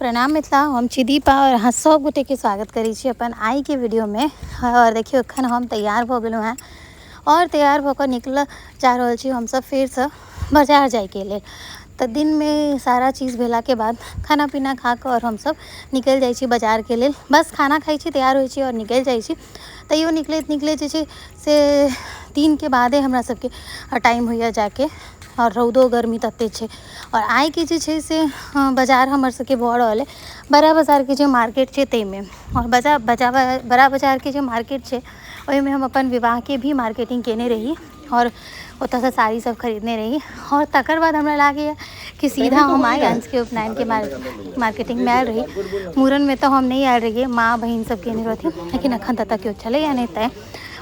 प्रणाम मिथिला, हम छी दीपा और अहाँ सब गोटेके स्वागत करै छी अपन आइके वीडियोमे। और देखियौ एखन हम तैयार भऽ गेलहुँ हेँ और तैयार भऽ कऽ निकलऽ जा रहल छी हमसब फेरसँ बाजार जाइके लेल। तऽ दिनमे सारा चीज भेलाके बाद खाना पीना खा कऽ और हमसब निकलि जाइ छी बाजारके लेल। बस खाना खाइ छी, तैयार होइ छी और निकलि जाइ छी। तैयो निकलैत निकलैत जे छै से 3के बादे हमरा सबके टाइम होइए जाइके, और रौदो गर्मी तते छै। और आइके जे छै से बाजार हमर सबके भऽ रहल अइ बड़ा बाजारके जे मार्केट छै ताहिमे। और बड़ा बाजारके जे मार्केट छै ओहिमे हम अपन विवाहके भी मार्केटिंग केने रही और ओतऽसँ साड़ी सब खरीदने रही। और तकर बाद हमरा लागैए कि सीधा हम आइ अंशके उपनयनके मार्केटिंगमे आयल रही। मूड़नमे तऽ हम नहि आयल रहियै, माँ बहिन सब केने रहथिन, लेकिन एखन तक केओ छलैए नहि तैँ।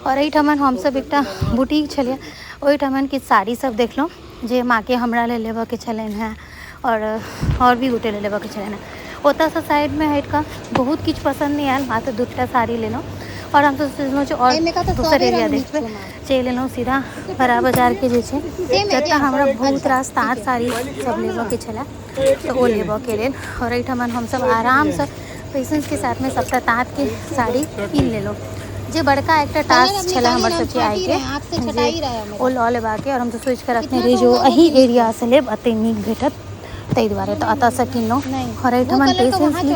और एहिठमन हमसब एकटा बुटीक छलैए ओहिठमन किछु साड़ी सब देखलहुँ जे माँके हमरा लेल लेबऽके छलनि हेँ और भी गोटे लेल लेबऽके छलनि हेँ। ओतऽसँ साइडमे हटिकऽ बहुत किछु पसन्द नहि आयल, मात्र 2टा साड़ी लेलहुँ। और हमसब सोचलहुँ जे और दोसर एरिया देखबै, चलि एलहुँ सीधा बड़ा बाजारके जे छै जतऽ हमरा बहुत रास ताँत साड़ी सब लेबऽके छलै तऽ ओ लेबऽके लेल। और एहिठमन हमसब आरामसँ पेशेंसके साथमे सबटा ताँतके साड़ी कीन लेलहुँ, जे बड़का एकटा टास्क छलै हमर सबके आइके, जे ओ लऽ लेबाके। और हमसब सोचिकऽ रखने रही जे ओ एही एरियासँ लेब, एतऽ नीक भेटत, ताहि दुआरे तऽ एतऽसँ किनलहुँ। और एहिठमन पेशेंसली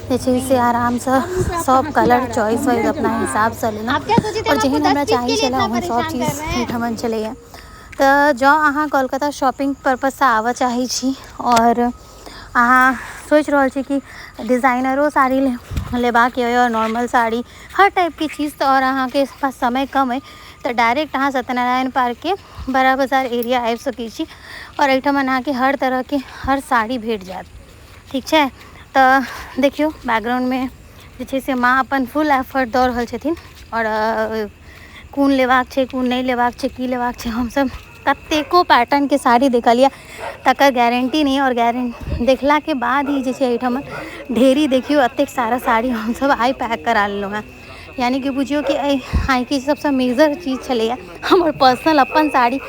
जे छै से आरामसँ सब कलर चॉइस वाइज अपना हिसाबसँ लेलहुँ और जेहन हमरा चाही छलै ओहन सब चीज एहिठमन छलैए। तऽ जँ अहाँ कोलकाता शॉपिंग पर्पससँ आबऽ चाहै छी और अहाँ सोचि रहल छी कि डिजाइनरो साड़ी लेबाक अइ और नॉर्मल साड़ी हर टाइपके चीज, तऽ और अहाँके पास समय कम अइ तऽ डायरेक्ट अहाँ सत्यनारायण पार्कके बड़ा बाजार एरिया आबि सकै छी और एहिठमन अहाँके हर तरहके हर साड़ी भेट जायत। ठीक छै, तऽ देखियौ बैकग्राउंडमे जे छै से माँ अपन फुल एफर्ट दऽ रहल छथिन और कोन लेबाक छै, कोन नहि लेबाक छै, की लेबाक छै। हमसब कतेको पैटर्नके साड़ी देखलियै तकर गारंटी नहि, और गारंटी देखलाके बाद ही जे छै एहिठमन ढेरी देखियौ एतेक सारा साड़ी हमसब आइ पैक करा लेलहुँ हेँ। यानी कि बुझियौ कि एहि आइके सबसँ मेजर चीज छलैए हमर पर्सनल अपन साड़ी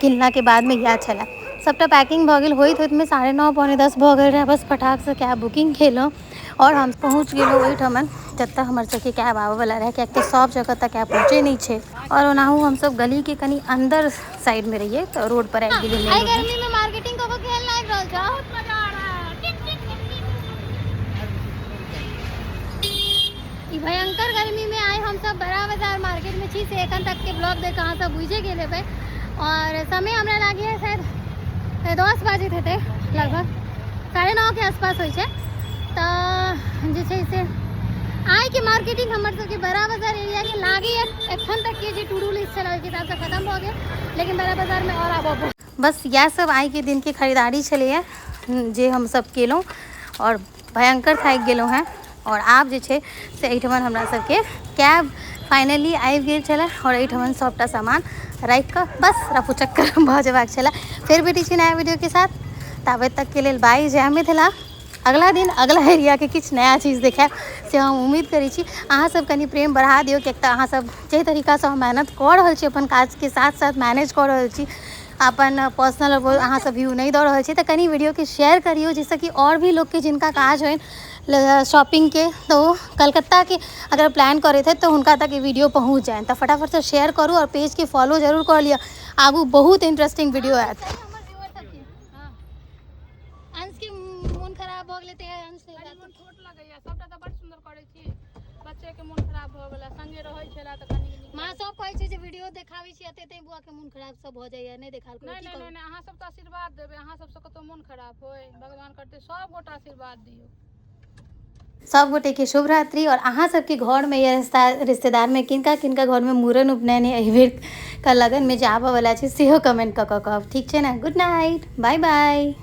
किनलाके बादमे इएह छलै। सबटा पैकिंग भऽ गेल, होइत होइतमे 9:30 9:45 भऽ गेल रहै। बस फटाकसँ कैब बुकिंग केलहुँ और हम पहुँच गेलहुँ ओहिठमन जतऽ हमर सबके कैब आबऽवला रहै, कियाकि तऽ सब जगह तक कैब पहुँचै नहि छै। और ओनाहु हमसब गलीके कनि अन्दर साइडमे रहियै तऽ रोड पर आबि गेलियै। एहि गर्मीमे मार्केटिंग कऽ कऽ केहन लागि रहल छौ? बहुत मजा आ रहा है। ई भयंकर गर्मी में आइ हमसब बड़ा बाजार मार्केट में छी, से एखन तक के ब्लॉग देख अहाँ सब बुझे गेल हेबै। और समय हमरा लागैए शायद 10 बजैत हेतै, लगभग 9:30 के आसपास होइ छै। तऽ जे छै से आइके मार्केटिंग हमर सबके बड़ा बाजार एरियाके लागैए एखन तक के जे टू do list छलै ओहिके हिसाबसँ खतम भऽ गेल, लेकिन बड़ा बाजारमे आओर आबऽ पड़त। बस इएह सब आइके दिनके खरीदारी छलैए जे हमसब केलहुँ और भयंकर थाकि गेलहुँ हेँ। और आब जे छै से एहिठमन हमरा सबके कैब फाइनली आबि गेल छलै और एहिठमन सबटा सामान राखिकऽ बस रफू चक्कर भऽ जेबाक छलै। फेर भेटै छी नया वीडियोके साथ, ताबे तकके लेल बाय, जय मिथिला। अगला दिन अगला एरियाके किछु नया चीज देखायब से हम उम्मीद करै छी। अहाँ सब कनि प्रेम बढ़ा दियौ, किएक तऽ अहाँ सब जाहि तरीकासँ हम मेहनत कऽ रहल छी, अपन काजके साथ साथ मैनेज कऽ रहल छी, अपन पर्सनल अहाँ सब व्यू नहि दऽ रहल छी, तऽ कनि वीडियोके शेयर करियौ जाहिसँ कि आओर भी लोकके जिनका काज होइन शॉपिंगके, तऽ ओ कलकत्ताके अगर प्लान करैत हैत तऽ हुनका तक ई वीडियो पहुँच जानि। तऽ फटाफटसँ शेयर करू आओर पेजके फॉलो जरूर कऽ लिअ, आगू बहुत इंटरेस्टिंग वीडियो आयत। अंश के मोन खराब भऽ गेलै तऽ अंश कनि मोन छोट लगैया, सबटा तऽ बड़ सुन्दर करै छी, बच्चे के मोन खराब भऽ गेलै, संगे रहै छलै तऽ कनि नीक। माँ सब कहै छै जे वीडियो देखाबै छी एते ते बुआ के मोन खराब सब भऽ जाइया, नहि देखाल करू। नहि नहि नहि, अहाँ सब तऽ आशीर्वाद देबै, अहाँ सबसँ कतौ मोन खराब होय, भगवान करतै सब गोटा आशीर्वाद दियौ। सब गोटे के शुभ रात्रि। और अहाँ सबके घर में या रिश्तेदार में किनका किनका घर में मूड़न उपनयन एहि बेर का लगन में जे आबऽ वाला छै सेहो कमेंट कऽ कऽ कहब, ठीक छै ने? गुड नाइट, बाय बाय।